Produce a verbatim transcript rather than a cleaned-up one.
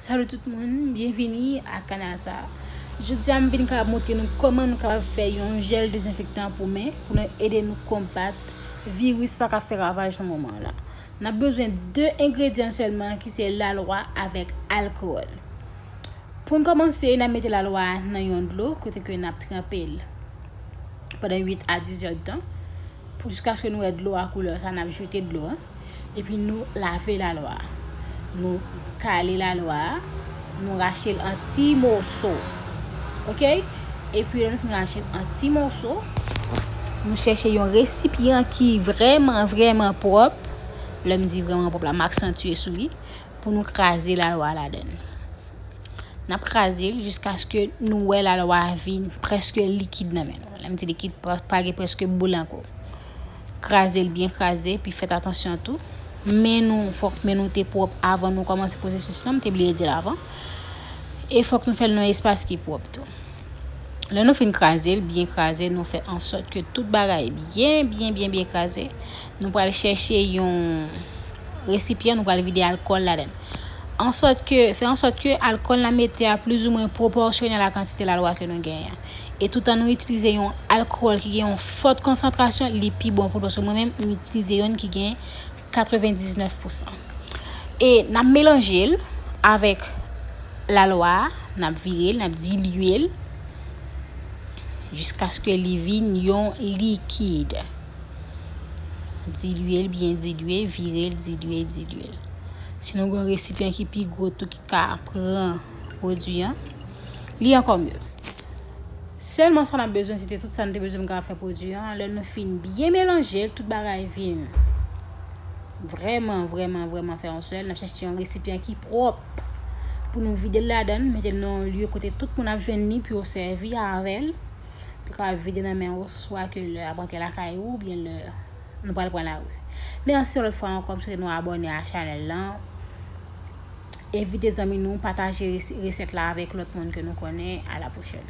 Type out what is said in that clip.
Salut tout moun, byenvini a kanal sa. Jodi a m vin ka montre nou kòman nou kapab fè yon jèl dezenfektan pou men pou nou ede nou konbat viris sa k ap fè ravaj nan moman la. N ap bezwen de engredyan sèlman ki se lalwa avèk alkòl. Pou n kòmanse, n ap mete lalwa a nan yon dlo kote ke n ap tranpe l pandan uit a diz èdtan. Pou jiskaske nou wè dlo a koulè sa, n ap jete dlo a. Epi nou lave lalwa a. Nou kale lalwa a. Nou rache l an ti moso. Oke? Epi lè nou fin rache l an ti moso, nou chèche yon resipyan ki vrèman, vrèman pwòp. Lè m di vrèman pwòp la, m aksantye sou li. Pou nou kraze lalwa a ladan l. N ap kraze l jiskaske nou wè lalwa a vin prèske likid nan men nou. Lè m di likid, pa, pa gen prèske boul ankò. Kraze l byen kraze, epi fèt atansyon tou. Men nou, fòk men nou te pwòp avan nou kòmanse pwosesis lan, m te bliye di l avan. E fòk nou fè l nan yon espas ki pwòp tou. Lè nou fin kraze l, byen kraze, nou fè ansòt ke tout bagay byen, byen, byen, byen kraze. Nou pral chèche yon resipyan, nou pral vide alkòl ladan l. Ansòt ke, fè ansòt ke alkòl n ap mete a plizoumwen pwopòsyonèl a kantite lalwa ke nou genyen an. E toutan nou itilize yon alkòl ki gen yon fòt konsantrasyon, li pi bon pou nou. Paske mwen menm, m itilize youn ki gen katrevendiznèf pousan. E n ap melanje l avèk lalwa a, n ap vire l, n ap dilye l jiskaske li vin yon likid. Dilye l, byen dilye, vire l, dilye l, dilye l. Si nou gen yon resipyan ki pi gwo tou ki ka pran pwodui an, li ankò mye. Sèlman sa n ap bezwen, se te tout sa n te bezwen pou n kapab fè pwodui an. Lè nou fin byen melanje l, tout bagay vin vrèman, vrèman, vrèman fè yon sèl. N ap chèche yon resipyan ki pwòp pou nou vide l ladan l, mete l nan yon lye kote tout moun ap jwenn li pou yo sèvi avè l. Pou yo kapab vide nan men w, swa ke lè ap rantre lakay ou, oubyen lè nou pral pran lari. Mèsi yon lòt fwa ankò, m swete nou abòne a chanèl lan. Envite zanmi nou, pataje resi-, resèt la avèk lòt moun ke nou konnen. A la pwochèn.